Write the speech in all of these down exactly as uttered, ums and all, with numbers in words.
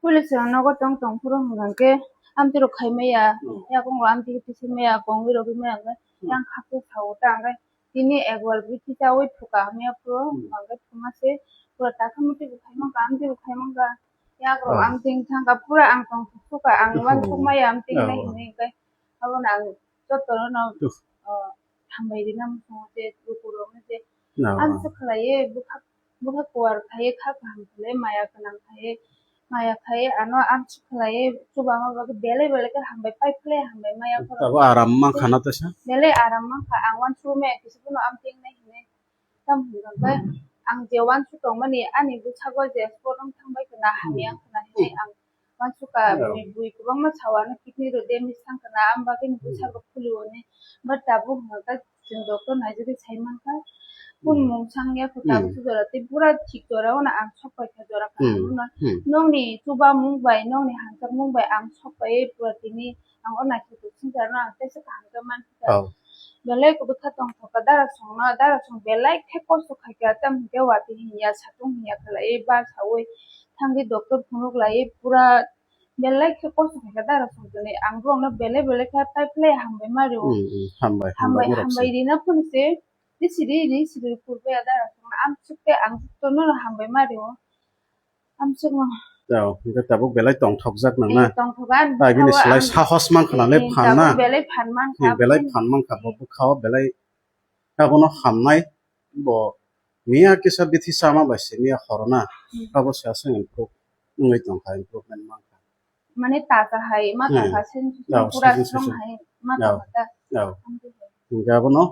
Police rok nogo tong tong phuru hwnkha khe amtwi rok khai maya, hmm, yakung rok amtwi khe tisa maya, kongwi rok maya hwnkhe, hmm, yang khakhe sao ta hwnkhe tini egwal bithi chawi thuka hamya phuru, hmm, hwnkha khe thuma se pura takha muti bo khai mankha, amtwi bo khai mankha, yak rok, oh, amtwi thangkha pura ang tong thuk thukha, ang, hmm, uansuk maya amtwi, oh, nai hinwi hwnkhe abono ang joto no, tuh, oh, hambai rina muchungo je lukurok no je, no, amtwi khlaiwi bwkha bwkha kuar khai kha kaham khlai maya gwnang khai maya khai ano amtwi khlai chubama bagwi belai belai khe hambai pai phlai hambai maya khoro. Abo aram mankha na tesa? Belai aram mankha ang uansuk maya kisa bono amtwi nai hinwi tamo hwnkha khe ang je uansuk tongmani ani bwskango je spot wng thangbai khna hamya wng khna hinwi ang uansukha, oh, bui, bui kwbangma sao ano kidney rok damage thang khna, am bagwi ni bwsarok phulio hinwi. But tabuk hwnkha khe chwng doctor naijagwi sai mankha, kun, hmm, mung sang ya kho, hmm, tabuk se jora tei pura thik jora o no ang sok paikha jora, hmm, kaham o no. Hmm. Nokni chubamung bai, nokni hamjakmung bai ang sok pai pura tini ang o naisik tok singsa no ang teisa kaham khe mankha. Oh. Belai kwbwkha tongthokha darasongno, darasong belai khe kosto khaikha, tamo hwnkhe watwi hinya, satung hinya khlaiwi, bal saui thangwi doctor phunuk laiwi pura belai khe kosto khaikha darasong tini. Ang borokno belai belai khe pai phlai hambai ma rio. Hmm, hmm, hambai, hambai, hambai, hambai rina phone se, di sidi, di sidi purbe darasongno amsuk tei ang jotono hambai ma rio. Amsukno. Tao, hingke tabuk belai tongthokjak nang na. Eh, tongthokjak. Tai bini sao slai ang, sahos mankha na le eh, phan na. Tabuk belai phan mankha. Eh, belai phan mankha, bo bwkhao belai abono hamnai, bo miya kisa bithi sama bai se miya horona. Hmm. Abo se aswk improve wngwi tongkha, improvement mankha. Mane tata hai, ma, hmm, tata sin, tao, pura sin, sin, srong sin, hai, ma, tao, tata. Tao. Amtwi hai. Hingke abono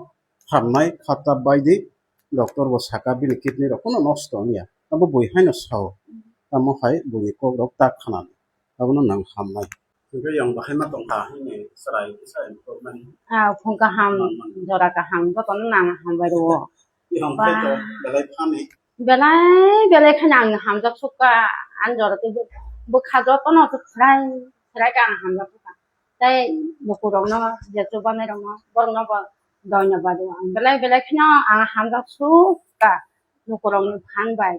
hamnai khata bai di, doctor bo saka bini kidney rok phano nosto wngya. Abo bui haino sao. Hmm. Tamo hai buini kok rok tak khna di. Abono nang hamnai. Hingke yang bahai ma tongkha hini chwrai kisa improvement. Ah, phung kaham, man, man, jora kaham, jotono nang hambai rwo. Yang ba, khai to belai phani. Belai, belai kheno ang hamjak sukha, ani jora tei bwkha jotono se khwrai, khwrai khe ang hamjak sukha. Tei lukurokno je chubanairokno, borokno bo doinobad rwo. Ang belai, belai kheno ang hamjak sukha lukurokni phan bai.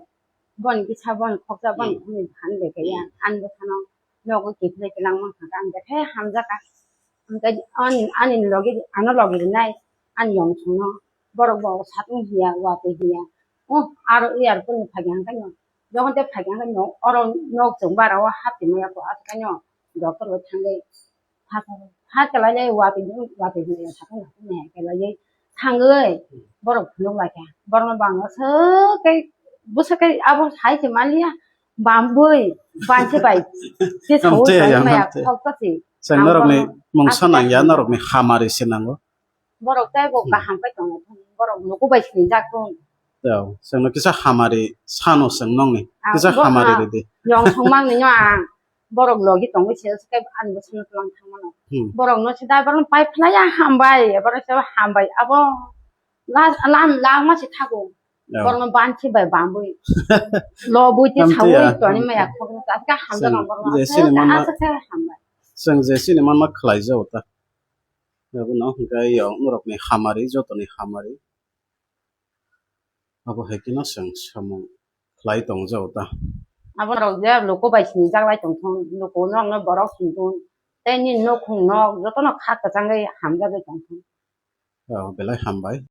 Boni kisa, boni khoksa, boni, hmm, khumui phan bai khe ya. Hmm. Ani bwkhano nogo kiphilwi twlang mankha, ang belai hamjakha. Hingke ani, ani logi, ano logi rinai, ani yong songno, borok bo satung hiya, watwi hiya. Oh, aro airport ni phaiya hingke no, jokhon tei phaiya hingke no, oro nok chwng bara o hapti maya kho, aswk no doctor bai thangwi, ha, ha, ha, kwlai le watwi, watwi hiya, satung, satung hiya, kwlai le thangwi, borok phunuk lai kha, borok no bang aswk khe, bwswk khe abo hai se manliya, bambwi, bansi bai, se sawi, hamte, sawi ya, maya hamte. Khok kasi. Chwng norokni mungsa nangya, norokni hamari se nango. Borok tei bo, hmm, kaham khe tongo, borok luku bai sinijak tong. Tao, chwngno kisa hamari sano chwng nongni. Ah, kisa bo, hamari, ah, ridi. Yong songmang nino ang borok logi tongwi se, se ani bwsano twlang thangmano. Hmm. Borok no se dai borok pai phlai ya hambai, borok se hambai abo la-, lam langma se thago. Tao. Borok no bansi bai bambwi. Lobwi te hamte sawi ya, toni hamte. Maya khok ta ka hamjak. Chwng ang borok no je aswk, sini manma, aswk khe hambai. Chwng je sini manma khlai jago ta. Abono hingke yo norokni hamari, jotoni hamari. Abo hai kheno chwng samung khlai tong jago ta. Abo rok je luku bai sinijak lai tong thung, luku no, no borok sing thung. Tei nini nukhung no jotono kha kwchangwi hamjagwi tong thung. Oh, belai hambai.